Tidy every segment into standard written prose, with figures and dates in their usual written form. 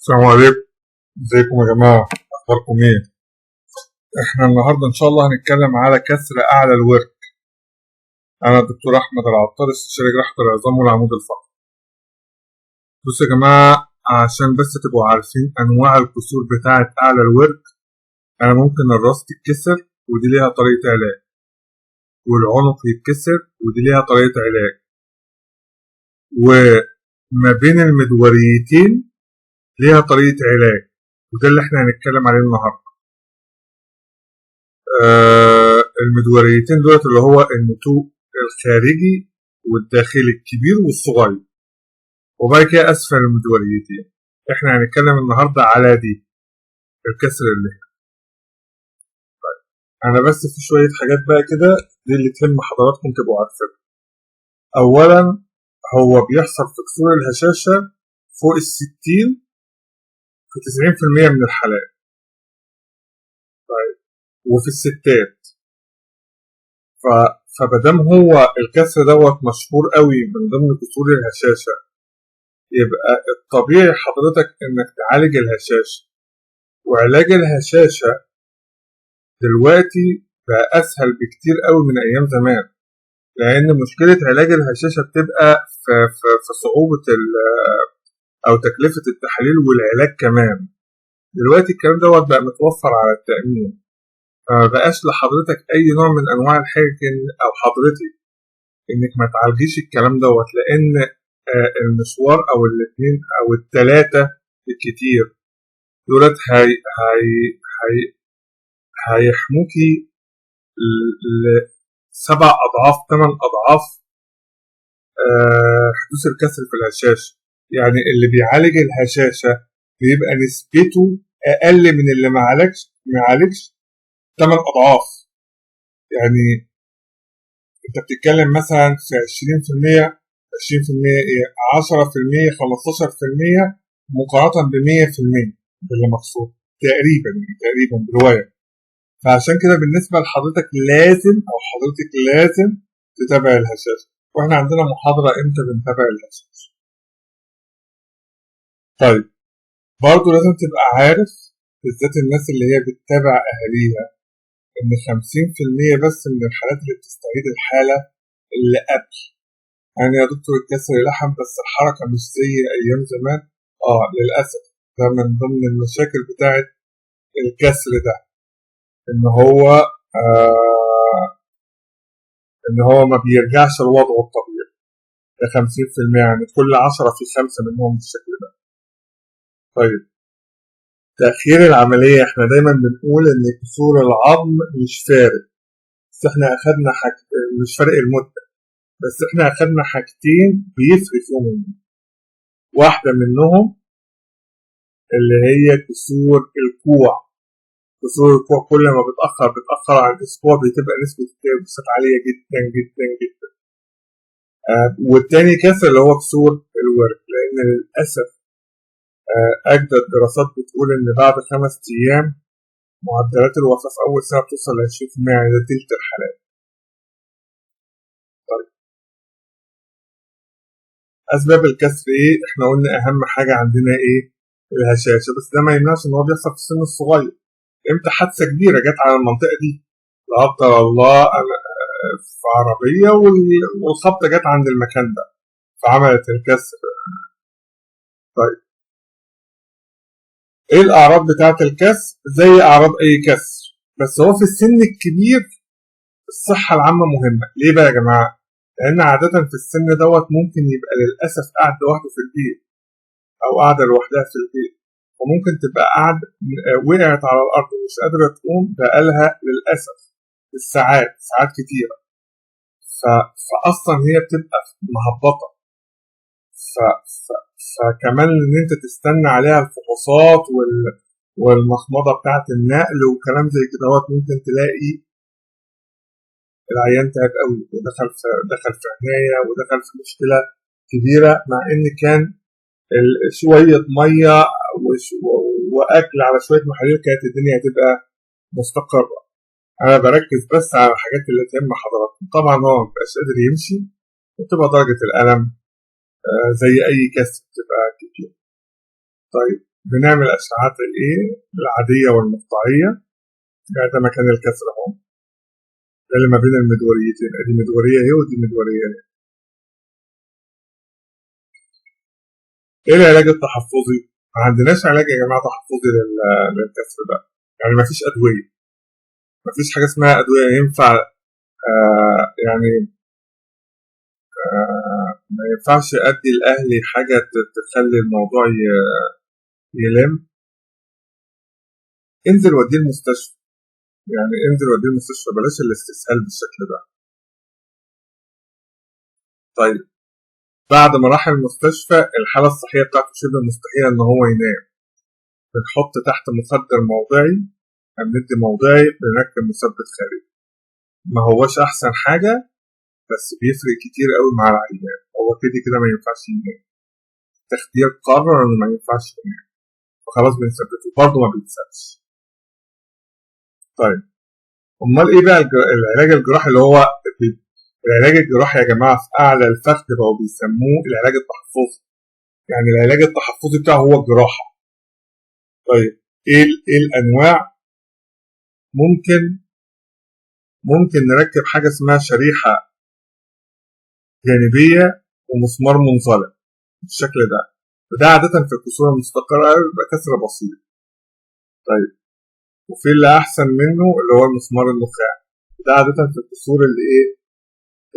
السلام عليكم، ازيكم يا جماعة؟ اخباركم ايه؟ احنا النهاردة ان شاء الله هنتكلم على كسر اعلى الورك. انا الدكتور احمد العطار، استشاري جراحة العظام والعمود الفقري. بصوا يا جماعة، عشان بس تبقوا عارفين انواع الكسور بتاعة اعلى الورك، انا ممكن الراس تتكسر ودي ليها طريقة علاج، والعنق يتكسر ودي ليها طريقة علاج، وما بين المدوريتين ليها طريقة علاج، وده اللي احنا هنتكلم عليه النهارده. المدوريتين دولت اللي هو النتوء الخارجي والداخلي، الكبير والصغير، وبعد كده اسفل المدوريتين. احنا هنتكلم النهارده على دي الكسر اللي هنا. طيب انا بس في شوية حاجات بقى كده دي اللي تهم حضراتكم تبقوا عارفينها. اولا هو بيحصل في كسور الهشاشة فوق 60 في 90% من الحالات. طيب وفي الستات، فمادام هو الكسر دوت مشهور قوي من ضمن كسور الهشاشة، يبقى الطبيعي حضرتك انك تعالج الهشاشة. وعلاج الهشاشة دلوقتي بقى اسهل بكتير قوي من ايام زمان، لان مشكلة علاج الهشاشة بتبقى في صعوبة او تكلفة التحاليل والعلاج كمان. دلوقتي الكلام دوت بقى متوفر على التأمين، فما بقاش لحضرتك اي نوع من انواع الحاجة او حضرتك انك ما تعالجيش الكلام دوت، لان المشوار او الاثنين او الثلاثة الكتير دولت هي هي هي هيحموكي لسبع اضعاف 8 اضعاف حدوث الكسر في الهشاشة. يعني اللي بيعالج الهشاشة بيبقى نسبته أقل من اللي ما عالجش 8 أضعاف. يعني أنت بتتكلم مثلا في 20%، 20% إيه؟ 10%، 15% مقارنة ب 100% اللي مقصود تقريبا، يعني تقريبا برواية. فعشان كده بالنسبة لحضرتك لازم أو حضرتك لازم تتابع الهشاشة، وإحنا عندنا محاضرة إمتى بنتابع الهشاشة. طيب برضه لازم تبقى عارف، بالذات الناس اللي هي بتتابع أهاليها، إن 50% بس من الحالات اللي بتستعيد الحالة اللي قبل. يعني يا دكتور الكسر لحم بس الحركة مش زي أيام زمان. للأسف ده من ضمن المشاكل بتاعة الكسر ده، إن هو ما بيرجعش لوضعه الطبيعي. ده 50%، يعني كل 10 في 5 منهم بالشكل ده. طيب تأخير العملية، احنا دايما بنقول ان كسور العظم مش فارق، بس احنا اخدنا مش فارق المدة، بس احنا اخدنا حاجتين بيفرق فيهم. واحدة منهم اللي هي كسور الكوع. كسور الكوع كل ما بتأخر عن الأسبوع بتبقى نسبة التيبسات عالية جدا جدا جدا. والتاني كسر اللي هو كسور الورك، لأن للأسف أجدد دراسات بتقول إن بعد 5 أيام معدلات الوفاة في أول سنة بتوصل ل 20%، يعني ده تلت الحالات. طيب أسباب الكسر إيه؟ إحنا قلنا أهم حاجة عندنا إيه؟ الهشاشة، بس ده ما يمنعش إن هو بيحصل في السن الصغير. إمتى حادثة كبيرة جت على المنطقة دي، لا قدر الله، أنا في عربية والخبطة جت عند المكان ده فعملت الكسر. طيب ايه الاعراض بتاعه الكسر؟ زي اعراض اي كسر، بس هو في السن الكبير الصحة العامة مهمة. ليه بقى يا جماعة؟ لان عادة في السن دوت ممكن يبقى للاسف قاعد لوحده في البيت او قاعدة لوحدها في البيت، وممكن تبقى قاعد وقعت على الارض ومش قادرة تقوم بقالها للاسف الساعات، ساعات كتيرة. فاصلا هي بتبقى مهبطه، فكمان ان انت تستنى عليها الفحوصات والمخمضه بتاعه النقل وكلام زي كده هوت، ممكن تلاقي العيان تعب قوي ودخل في عناية ودخل في مشكلة كبيرة، مع ان كان شوية مية واكل على شوية محاليل كانت الدنيا هتبقى مستقره. انا بركز بس على الحاجات اللي تهم حضراتكم. طبعا هو مبقاش قادر يمشي، وتبقى درجه الالم زي اي كسر بتبقى كبيرة. طيب بنعمل اشعات الايه العادية والمقطعيه، يعني ده مكان الكسر اهو، ده اللي ما بين المدوريتين، ادي مدوريه اهي ودي مدوريه اهي. ايه العلاج التحفظي؟ ما عندناش علاج يا جماعة تحفظي للكسر ده، يعني ما فيش ادوية، ما فيش حاجة اسمها ادوية ينفع يعني ما ينفعش ادي لاهلي حاجة تخلي الموضوع يلم. انزل وديه المستشفى، يعني انزل وديه المستشفى، بلاش الاستسهال بالشكل ده. طيب بعد ما راح المستشفى الحالة الصحية بتاعته شبه مستحيلة ان هو ينام، بنحط تحت مخدر موضعي، بندي موضعي، بنركب مثبت خارجي. ما هوش احسن حاجة بس بيفرق كتير قوي مع العيان، هو كده كده ما ينفعش ينام، التخدير قرر انه ما ينفعش ينام، فخلاص بنثبته برضه ما بيتسابش. طيب امال ايه بقى العلاج الجراحي؟ اللي هو العلاج الجراحي يا جماعة في اعلى الفخذ بقوا بيسموه العلاج التحفظي، يعني العلاج التحفظي بتاعه هو الجراحة. طيب ايه الانواع؟ ممكن نركب حاجة اسمها شريحة جانبيه ومسمار منزلق بالشكل ده، وده عادة في الكسور المستقره بيبقى كسر بسيط. طيب وفي اللي احسن منه اللي هو المسمار النخاع، ده عادة في الكسور اللي ايه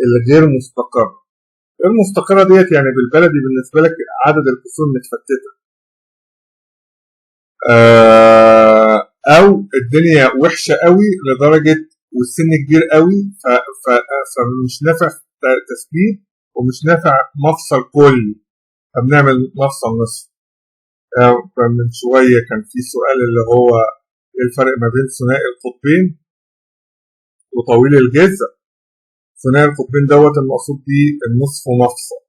الغير مستقره. المستقره ديت يعني بالبلدي بالنسبة لك عدد الكسور متفتته، او الدنيا وحشة قوي لدرجة والسن كبير قوي فمش نافع تثبيت ومش نافع مفصل كلي، فبنعمل مفصل نصف. من شوية كان في سؤال اللي هو ايه الفرق ما بين ثنائي القطبين وطويل الجذع. ثنائي القطبين دوت المقصود بيه النصف مفصل،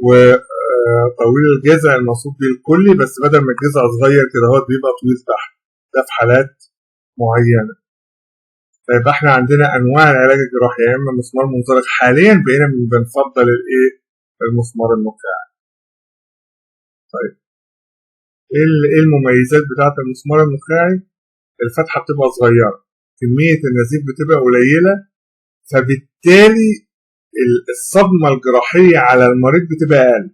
وطويل الجذع المقصود بيه الكلي، بس بدل ما الجذع صغير كده هو بيبقى طويل تحت، ده في حالات معينة. طيب احنا عندنا انواع العلاج الجراحي، يا اما مسمار منزلق، حاليا بقينا بنفضل الايه المسمار النخاعي. طيب ايه المميزات بتاعه المسمار النخاعي؟ الفتحة بتبقى صغيرة، كمية النزيف بتبقى قليله، فبالتالي الصدمة الجراحية على المريض بتبقى اقل.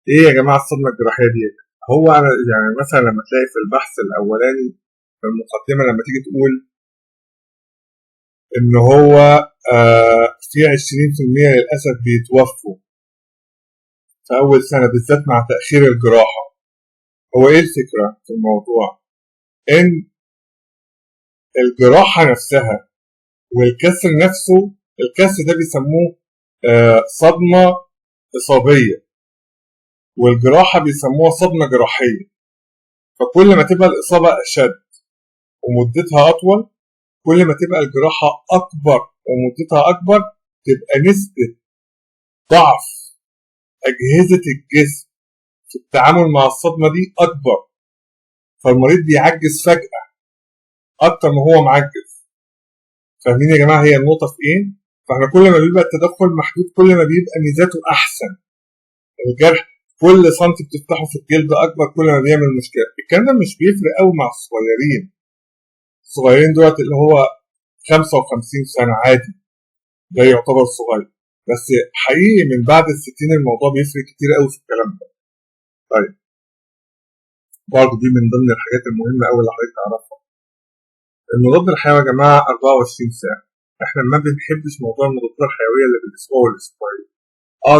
ايه يا جماعة الصدمة الجراحية دي؟ هو انا يعني مثلا لما تلاقي في البحث الاولاني في المقدمة لما تيجي تقول ان هو في 20% للاسف بيتوفوا في اول سنة بالذات مع تاخير الجراحة. هو ايه الفكرة في الموضوع؟ ان الجراحة نفسها والكسر نفسه، الكسر ده بيسموه صدمة اصابيه، والجراحه بيسموها صدمة جراحية. فكل ما تبقى الاصابة اشد ومدتها اطول، كل ما تبقى الجراحة اكبر ومدتها اكبر، تبقى نسبه ضعف اجهزة الجسم في التعامل مع الصدمة دي اكبر، فالمريض بيعجز فجاة اكتر ما هو معجز. فاهمين يا جماعة هي النقطة في ايه؟ فاحنا كل ما بيبقى التدخل محدود كل ما بيبقى ميزاته احسن. الجرح كل سنتي بتفتحه في الجلد اكبر كل ما بيعمل مشكلة. الكلام ده مش بيفرق قوي مع الصغيرين، الصغيرين دلوقتي اللي هو 55 سنة عادي ده يعتبر صغير، بس حقيقي من بعد 60 الموضوع بيفرق كتير قوي في الكلام ده. طيب برضه دي من ضمن الحاجات المهمة قوي اللي حضرتك تعرفها. المضاد الحيوي يا جماعة 24 ساعة، احنا ما بنحبش موضوع المضادات الحيوية اللي بالاسبوع والاسبوعين.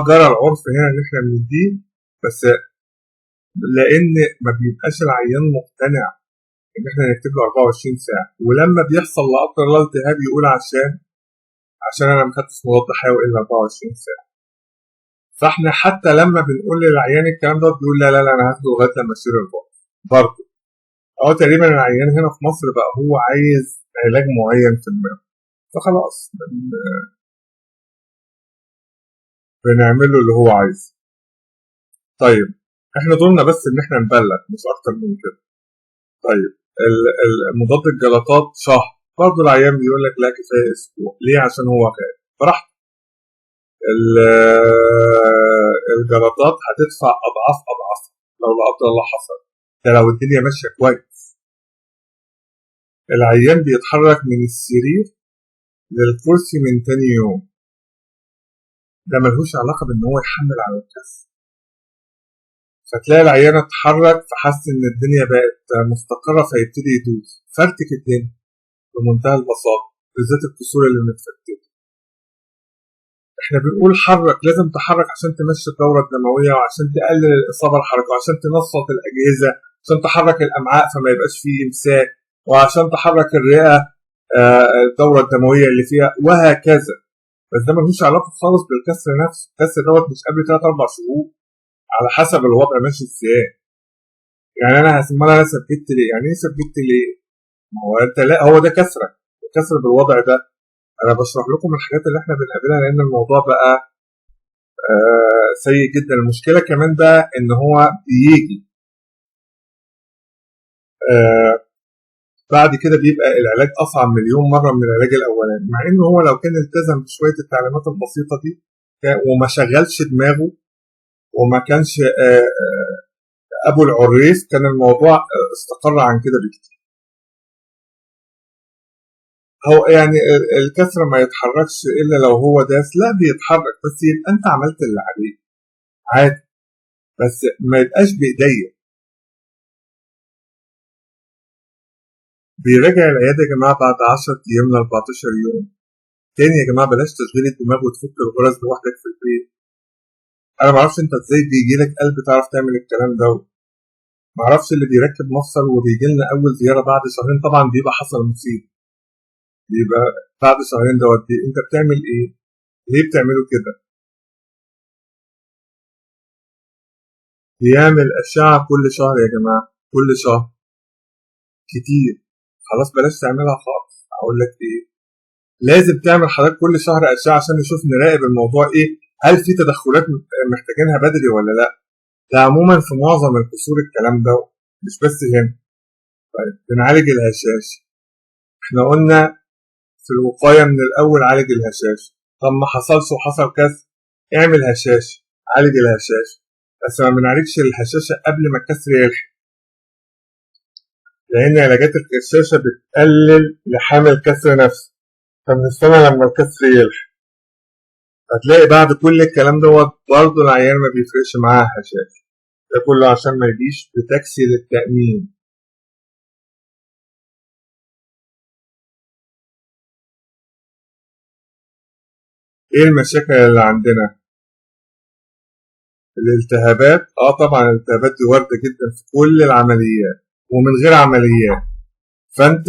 جرى العرف هنا ان احنا بنديه، بس لان ما بيبقاش العيان مقتنع ان احنا نكتب له 24 ساعة، ولما بيحصل لا قدر الله التهاب يقول عشان انا ما خدتش مضاد حيوي الا 24 ساعة. فاحنا حتى لما بنقول للعيان الكلام ده بيقول لا لا لا انا هاخده لغاية لما اشيل البطن. برضه تقريبا العيان هنا في مصر بقى هو عايز علاج معين في دماغه، فخلاص بنعمل له اللي هو عايزه. طيب احنا دورنا بس ان احنا نبلغ مش اكتر من كده. طيب مضاد الجلطات شهر، برضه العيان بيقول لك لا كفاية اسبوع. ليه؟ عشان هو غالي. براحته. الجلطات هتدفع اضعاف اضعاف لو لا قدر الله حصل. ده لو الدنيا ماشية كويس. العيان بيتحرك من السرير للكرسي من تاني يوم، ده ملهوش علاقة بإن هو يحمل على الكسر. فتلاقي العيان اتحرك فحس إن الدنيا بقت مستقرة فيبتدي يدوس، فرتك الدنيا بمنتهى البساطة، بالذات الكسور اللي متفتتة. احنا بنقول حرك، لازم تحرك عشان تمشي الدورة الدموية، وعشان تقلل الإصابة الحركية، وعشان تنشط الأجهزة، عشان تحرك الأمعاء فما يبقاش فيه إمساك، وعشان تحرك الرئة الدورة الدموية اللي فيها، وهكذا. بس ده ملوش علاقة خالص بالكسر نفسه. الكسر دوت مش قبل 3-4 شهور، على حسب الوضع ماشي ازاي. يعني انا هسمع انا ثبت ليه؟ يعني ايه ثبت ليه؟ ما هو انت لا، هو ده كسرك، الكسر بالوضع ده. انا بشرح لكم الحاجات اللي احنا بنقابلها لان الموضوع بقى سيء جدا. المشكلة كمان بقى ان هو بيجي بعد كده بيبقى العلاج اصعب مليون مرة من العلاج الاولاني، مع انه هو لو كان التزم بشوية التعليمات البسيطة دي وما شغلش دماغه وما كانش ابو العريس، كان الموضوع استقر عن كده بكتير. هو يعني الكسر ما يتحركش الا لو هو داس، لا بيتحرك، بس يبقى انت عملت اللي عليك عادي، بس ما يبقاش بايديا. بيراجع العيادة يا جماعة بعد 10 ايام ل 14 يوم. تاني يا جماعة بلاش تشغيل الدماغ وتفك الغرز لوحدك في البيت. انا معرفش انت ازاي بيجي لك قلب تعرف تعمل الكلام ده، معرفش اللي بيركب مفصل وبيجي لنا اول زيارة بعد شهرين، طبعا بيبقى حصل مصيبة، بيبقى بعد شهرين دوت انت بتعمل ايه؟ ليه بتعمله كده؟ بيعمل اشعه كل شهر يا جماعة، كل شهر كتير. خلاص بلاش تعملها خالص. اقول لك ايه، لازم تعمل حضرتك كل شهر اشعه عشان نشوف نراقب الموضوع ايه، هل في تدخلات محتاجينها بدري ولا لا. ده عموما في معظم الكسور الكلام ده، مش بس هنا. طيب بنعالج الهشاش، احنا قلنا في الوقاية من الاول عالج الهشاش. طب ما حصلش وحصل كسر، اعمل هشاش، عالج الهشاش، بس ما بنعالجش الهشاشه قبل ما الكسر يلحق، لان علاجات الهشاشه بتقلل لحام الكسر نفسه، فبنستنى لما الكسر يلحق. هتلاقي بعد كل الكلام دوت برضه العيان ما بيفرقش معاه هشاش، ده كله عشان ما يجيش بتاكسي للتأمين. ايه المشاكل اللي عندنا؟ الالتهابات. طبعا الالتهابات دي وارده جدا في كل العمليات ومن غير عمليات، فانت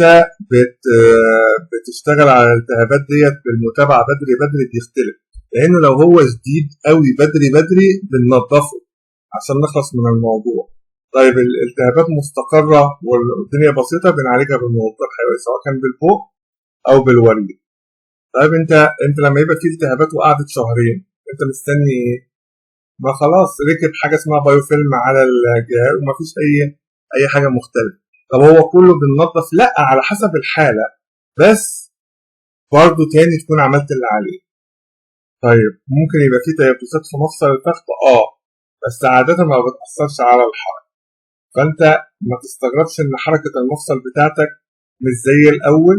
بتشتغل على الالتهابات ديت بالمتابعة بدري بدري. بيختلف لانه لو هو شديد قوي بدري بدري بننضفه عشان نخلص من الموضوع. طيب الالتهابات مستقره والدنيا بسيطة بنعالجها بالمضاد الحيوي سواء كان بالبوق او بالوريد. طيب انت لما يبقى في التهابات وقعدت شهرين انت مستني ايه؟ ما خلاص ركب حاجة اسمها biofilm على الجهاز ومفيش اي حاجة مختلفة. طب هو كله بننظف؟ لا، على حسب الحالة، بس برضه تاني تكون عملت اللي عليه. طيب ممكن يبقى في تيبسات في مفصل الفخذ، بس عادة ما بتأثرش على الحركة، فانت ما تستغربش ان حركة المفصل بتاعتك مش زي الاول،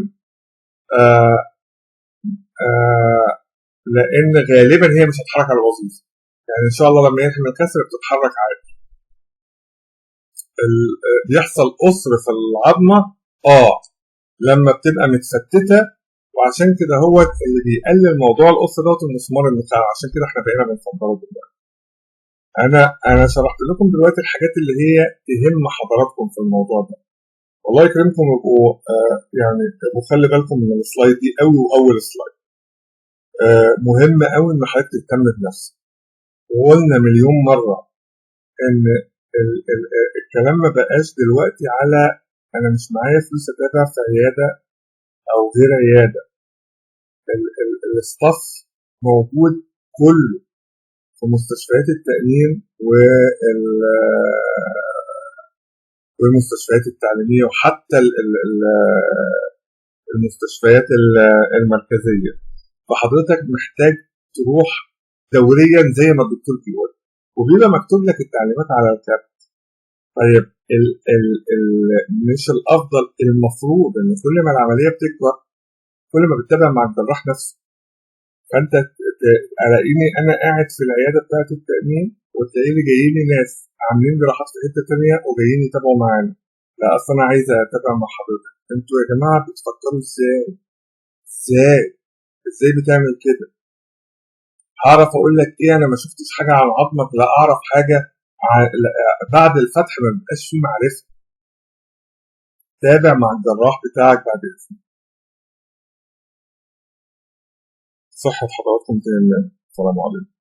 لان غالبا هي مش هتتحرك على الوظيفة. يعني ان شاء الله لما يلحم الكسر بتتحرك عادي. بيحصل قصر في العظمة لما بتبقى متفتته، وعشان كده هو اللي بيقلل موضوع القصر دوت المسمار النخاع، عشان كده احنا بقينا بنفضله دلوقتي. انا شرحت لكم دلوقتي الحاجات اللي هي تهم حضراتكم في الموضوع ده. والله يكرمكم، ابقوا يعني ابقوا خلي بالكم من ال slide دي قوي، واول slide مهم قوي ان حضرتك تهتم بنفسك. وقلنا مليون مرة ان الكلام ما بقاش دلوقتي على انا مش معايا فلوس اتابع في عيادة او غير عيادة. ال staff موجود كله في مستشفيات التأمين والمستشفيات التعليمية وحتى المستشفيات المركزية. فحضرتك محتاج تروح دوريا زي ما الدكتور بيقول، وبيبقى مكتوب لك التعليمات على الكارت. طيب ال ال ال مش الافضل؟ المفروض ان كل ما العملية بتكبر كل ما بتتابع مع الجراح نفسه. فانت الاقيني انا قاعد في العيادة بتاعه التامين وتلاقيني جايين لي ناس عاملين جراحات في حتة ثانية وجايين يتابعوا معانا. لا اصل انا عايز اتابع مع حضرتك. انتوا يا جماعة بتفكروا ازاي؟ ازاي ازاي بتعمل كده؟ هعرف اقول لك ايه؟ انا ما شفتش حاجة عن عظمك، لا اعرف حاجة بعد الفتح ما بيبقاش فيه معرفة. تابع مع الجراح بتاعك بعد اذنك. صحة حضراتكم تاني. السلام عليكم.